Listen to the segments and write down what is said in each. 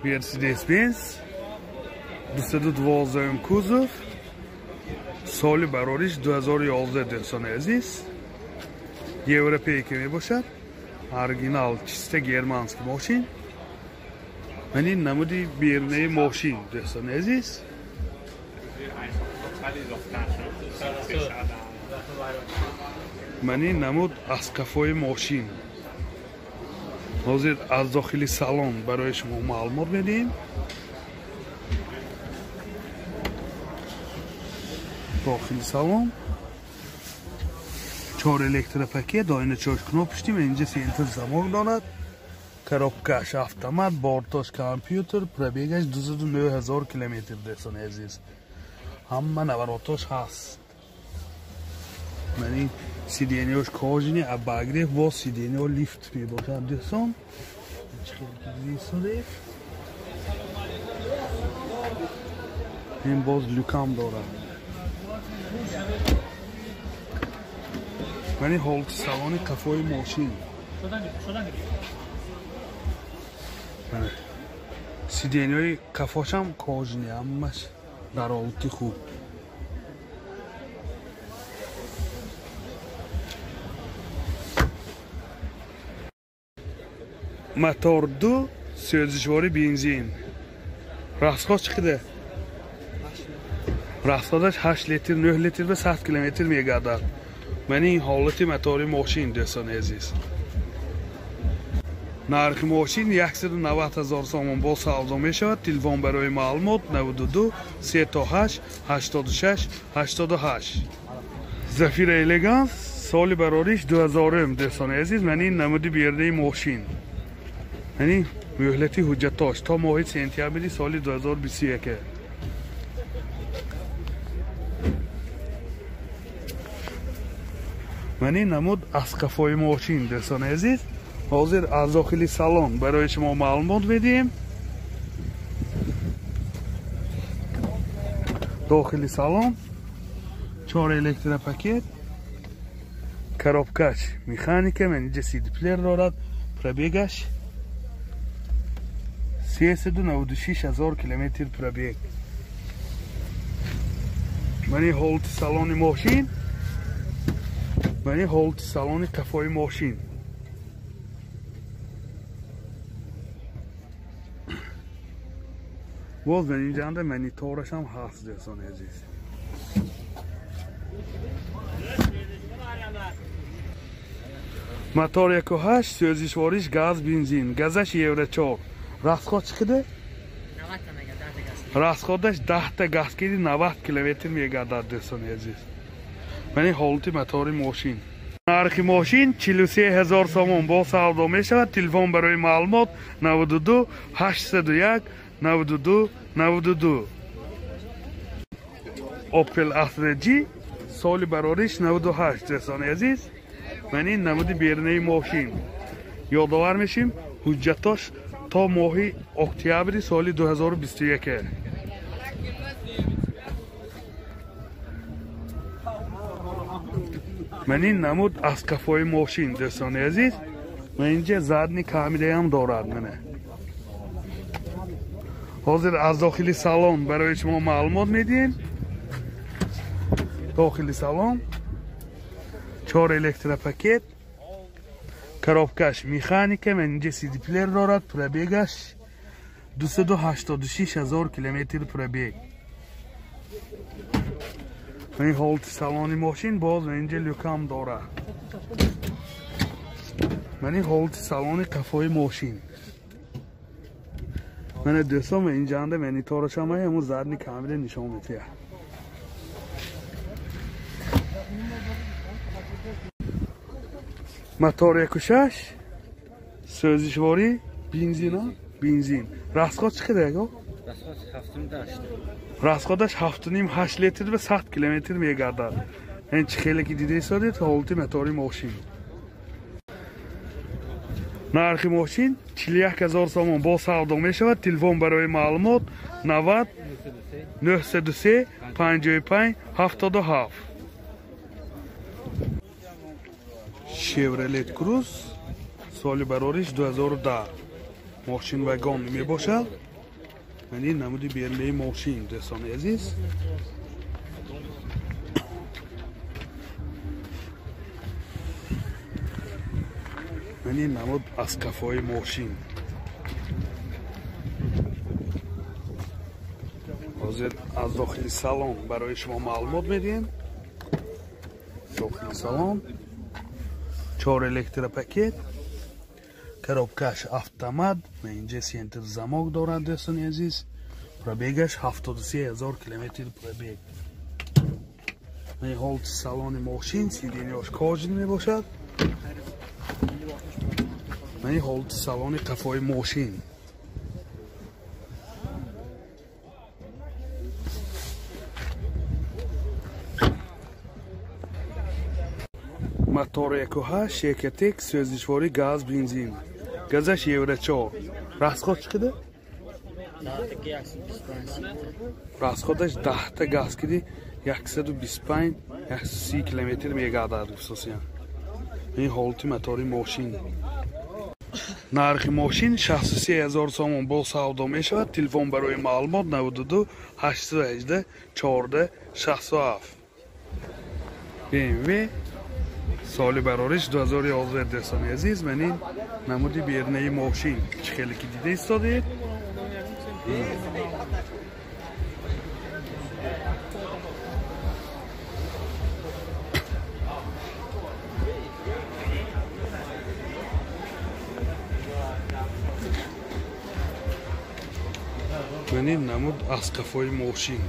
Mercedes-Benz 212 кузов, соли барориш 2011 дӯстони азиз. Европейка мебошад, оригинал, чисто германский мошин. Ман ин намуди берунаи мошин дӯстони азиз. Ман ин намуд аз қафои мошин. Ҳозир аз дохили салон барои шумо маълумот медиҳем. Дохили салон 4 электропакет, оиначош кнопочный, инҷа центр замок дорад. Коробкаш автомат, бортош компютер, пробегаш 209 000 километр дӯстони азиз. Ҳама наворотош ҳаст. Ман ин сиденьяш кожаный, обогрев, бо сиденья лифт мебошад дӯстон. Ин боз люкам дорад. Ман ин ҳолати салони қафои мошин. Сиденьяи қафошам кожаный, ҳамаш дар ҳолати хуб. Мотор 2, сӯзишвори бензин. Расход чӣ қадар? Расходаш 8 литр, 9 литр ба 100 километр мегардад. Ман ин ҳолати мотори мошин дӯстони азиз. Нархи мошин 190 000 сомон бо савдо мешавад. Телефон барои маълумот 92 38 86 88. Зафира Элеганс соли барориш 2000 дӯстони азиз. Ман ин намуди берунаи мошин. Яъне муҳлати ҳуҷҷатош то моҳи сентябри соли 2021. Ман ин намуд аз қафои мошин дӯстони азиз. Ҳозир аз дохили салон барои шумо маълумот медиҳем. Дохили салон 4 электропакет, коробкаш механика, ман инҷа CD-плеер дорад, пробегаш 396 000 километр пробег. Ман ин ҳолати салони мошин, ман ин ҳолати салони қафои мошин. Боз ман инҷанда мониторашам ҳаст дӯстони азиз. Мотор 1.8, сӯзишвориш газ, бензин, газаш Евро 4. Расход чӣ қадар? Расходаш 10 та газ киди 90 километр мегардад дӯстони азиз. Ман ин ҳолати мотори мошин. Нархи мошин 43 000 сомон бо савдо мешавад. Телефон барои маълумот 92 801 92 92. Opel Astra G соли барориш 98 дӯстони азиз. Ман ин намуди берунаи мошин. Ёдовар мешим, ҳуҷҷатош то моҳи октябри соли 2021. Ман ин намуд аз қафои мошин дӯстони азиз. Ман инҷа задни камераам дорад. Мана ҳозир аз дохили салон барои шумо маълумот медиҳем. Дохили салон 4 электропакет, коробкаш механика, ман инҷа CD-плеер дорад, пробегаш 286 000 километр пробег. Ман ин ҳолати салони мошин, боз ман инҷа люкам дорад. Ман ин ҳолати салони қафои мошин. Ман дӯстон, ман инҷанда мониторашам ҳамун задни камера нишон медиҳад. Мотор 1.6, сӯзишворӣ бензина, бензин. Расход чӣ қадар ака? Расход 7.8. Расходаш 7.5 литр ба 100 километр мегардад. Ин чӣ хеле ки дида истодед ҳолати мотори мошин. Нархи мошин 41 000 сомон бо савдо мешавад. Телефон барои маълумот 90 903 55 77. Chevrolet Cruze соли барориш 2010 мошин вагон мебошад. Ман ин намуди берунаи мошин, дӯстони азиз. Ман ин намуд аз қафои мошин. Ҳозир аз дохили салон барои шумо маълумот медиҳем. Дохили салон 4 электропакет, коробкаш автомат, инҷа центр замок дорад, дӯстони азиз. Пробегаш 73 000 километр пробег. Ин ҳолати салони мошин, сиденьяш кожаный мебошад. Ин ҳолати салони қафои мошин. Мотор 1.8 Ecotec, сӯзишворӣ газ, бензин. Газаш Евро 4. Расход чӣ қадар? Расходаш 10 та газ киди 125 130 километр мегардад, хусусан. Ин ҳолати мотори мошин. Нархи мошин 63 000 сомон бо савдо мешавад. Телефон барои маълумот 92 818 14 67. BMW соли барориш 2011, дӯстони азиз. Ман ин намуди берунаи мошин чӣ хеле ки дида истодед. Ман ин намуд аз қафои мошин.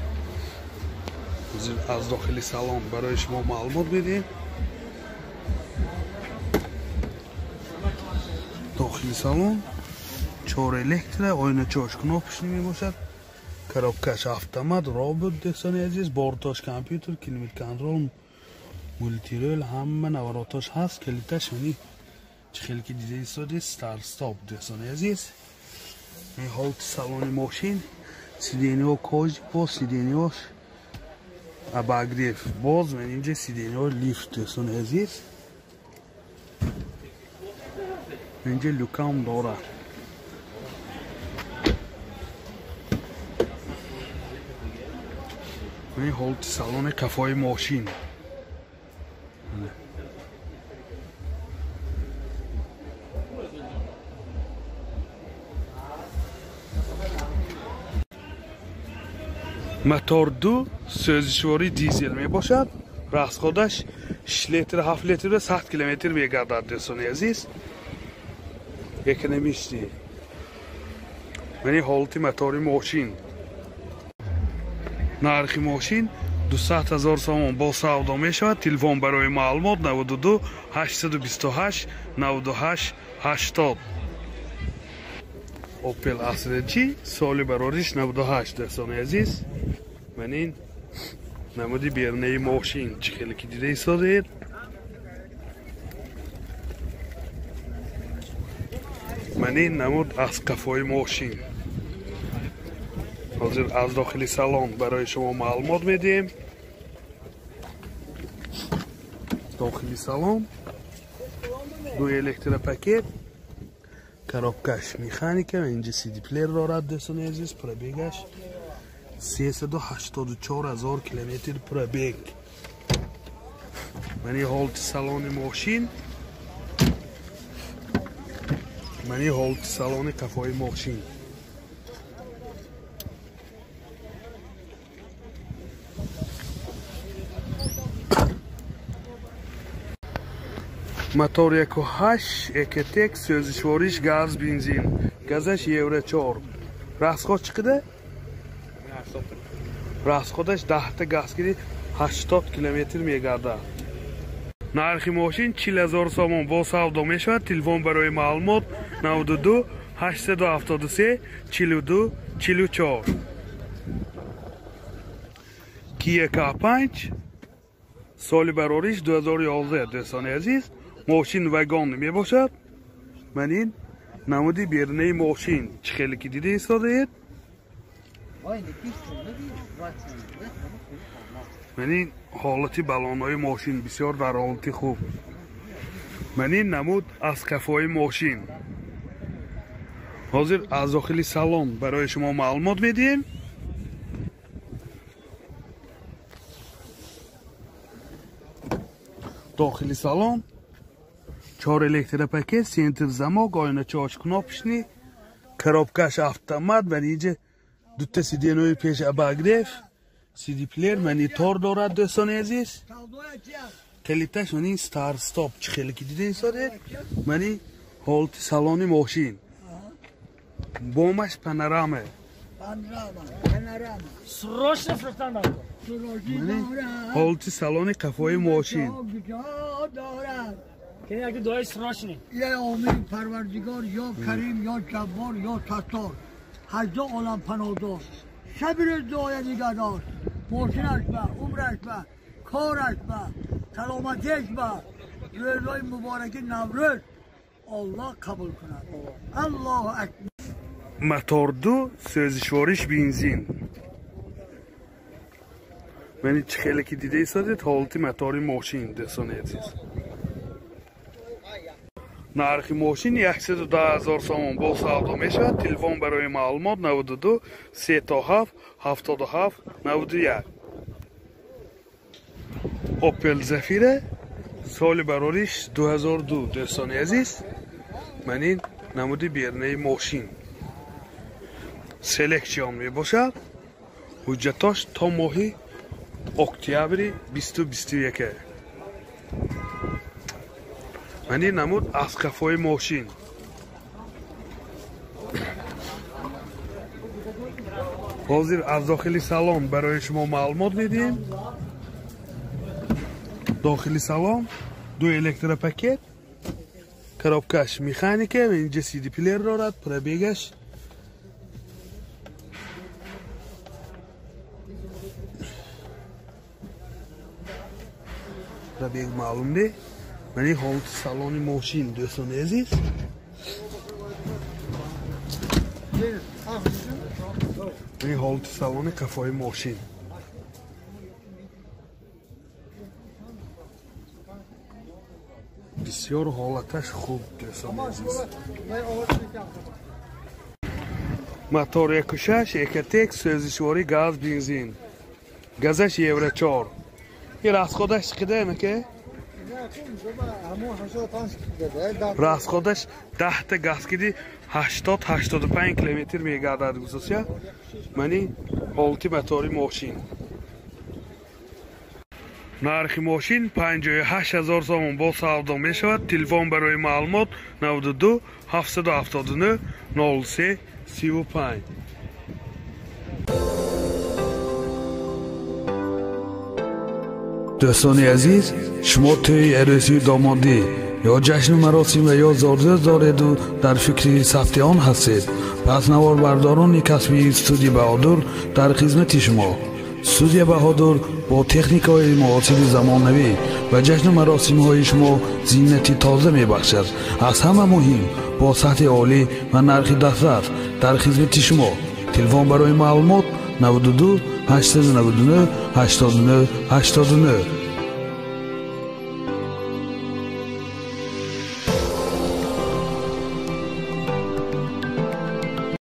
Аз дохили салон барои шумо маълумот медиҳем. Дохили салон 4 электро, оиначааш кнопочный мебошад. Коробкаш автомат, робот, дӯстони азиз, бортош компютер, климат контрол, мультирол, ҳама наворотош ҳаст. Калиташ мани чӣ хеле ки дида истодед, старт стоп, дӯстони азиз. Ин ҳолати салони мошин, сиденьяҳо кожи, боз сиденьяҳош обогрев, боз ман инҷа сиденьяҳо лифт, дӯстони азиз. Инҷа люкам дорад. Ин ҳолати салони қафои мошин. Мотор 2 сӯзишворӣ дизел мебошад. Расходаш 6 литр 7 литр 100 километр мегардад, дӯстони азиз. Экономичный. Мани ҳолати мотори мошин. Нархи мошин 200 000 сомон бо савдо мешавад. Телефон барои маълумот 92 828 98 80. Opel Astra G соли барориш 98, дӯстони азиз. Ман ин намуди берунаи мошин чӣ хеле ки дида истодед. Ман ин намуд аз қафои мошин. Ҳозир аз дохили салон барои шумо маълумот медиҳем. Дохили салон 2 электропакет, коробкаш механика, инҷа CD плеер дорад, дӯстони азиз. Пробегаш 384 000 километр пробег. Ман ин ҳолати салони мошин. Ман ин ҳолати салони қафои мошин. Мотор 1.8 Ecotec, сӯзишвориш газ, бензин. Газаш Евро 4. Расход чӣ қадар? Расходаш 10 та газ киди 80 километр мегардад. Нархи мошин 40 000 сомон бо савдо мешавад. Телефон барои маълумот 92 873 42 44. Kia K5 соли барориш 2011, дӯстони азиз. Мошин вагон мебошад. Ман ин намуди берунаи мошин чӣ хеле ки дида истодаед. Ман ин ҳолати балонҳои мошин бисёр дар ҳолати хуб. Ман ин намуд аз қафои мошин. Ҳозир аз дохили салон барои шумо маълумот медиҳем. Дохили салон 4 электропакет, центр замок, оиначаҳош кнопочный, коробкаш автомат ва инҷа дута сиденьои пеш обогрев, CD плеер, монитор дорад дӯстони азиз. Калиташ мани старт стоп чӣ хеле ки дидем содед. Мани ҳолати салони мошин. Бомаш панорама. Панорама. Срочно фрухтан дакор. Ҳолати салони қафои мошин. Яке дуои срочный. Я омин парвардигор, ё Карим, ё Ҷаббор, ё Саттор. Ҳар олам паноҳдор. Шаби рӯз дуоя нигаҳдор. Мошинаш ба, умраш ба, кораш ба, саломатиш ба. Рӯзҳои мубораки Наврӯз Аллоҳ қабул кунад. Аллоҳу акбар. Мотор 2, сӯзишвориш бензин. Мани чӣ хеле ки дида истодед ҳолати мотори мошин дӯстони азиз. Нархи мошин 110 000 сомон бо савдо мешавад. Телефон барои маълумот 92 37 77 91. Opel Zafira соли барориш 2002 дӯстони азиз. Ман ин намуди бернаи мошин. Селекцион мебошад. Ҳуҷҷатош то моҳи октябри 2021. Ман ин намуд аз қафои мошин. Ҳозир аз дохили салон барои шумо маълумот медиҳем. Дохили салон 2 электропакет, коробкаш механика, инҷа CD плеер дорад, пробегаш пробег маълум не. Мани ҳолати салони мошин дӯстони азиз. Мани ҳолати салони қафои мошин. Бисёр ҳолаташ хуб дӯстони азиз. Мотор 1.6 Экотек, сӯзишворӣ газ, бензин. Газаш Евро 4. Ин расходаш чӣ қадар ака? Расходаш 10 та газ киди 80-85 километр мегардад гузошта. Мани ҳолати мотори мошин. Нархи мошин 58 000 сомон бо савдо мешавад. Телефон барои маълумот 92 779 03 35. Дӯстони азиз, шумо тӯи арӯсии домодӣ ё ҷашну маросим ва ё зорзӯз дореду дар фикри сабти он ҳастед, пас наворбардорони касбии студия Баҳодур дар хизмати шумо. Студия Баҳодур бо техникаҳои муосири замонавӣ ва ҷашну маросимҳои шумо зинати тоза мебахшад. Аз ҳама муҳим бо сатҳи олӣ ва нархи дастрас дар хизмати шумо. Телефон барои маълумот 92 899 89 89.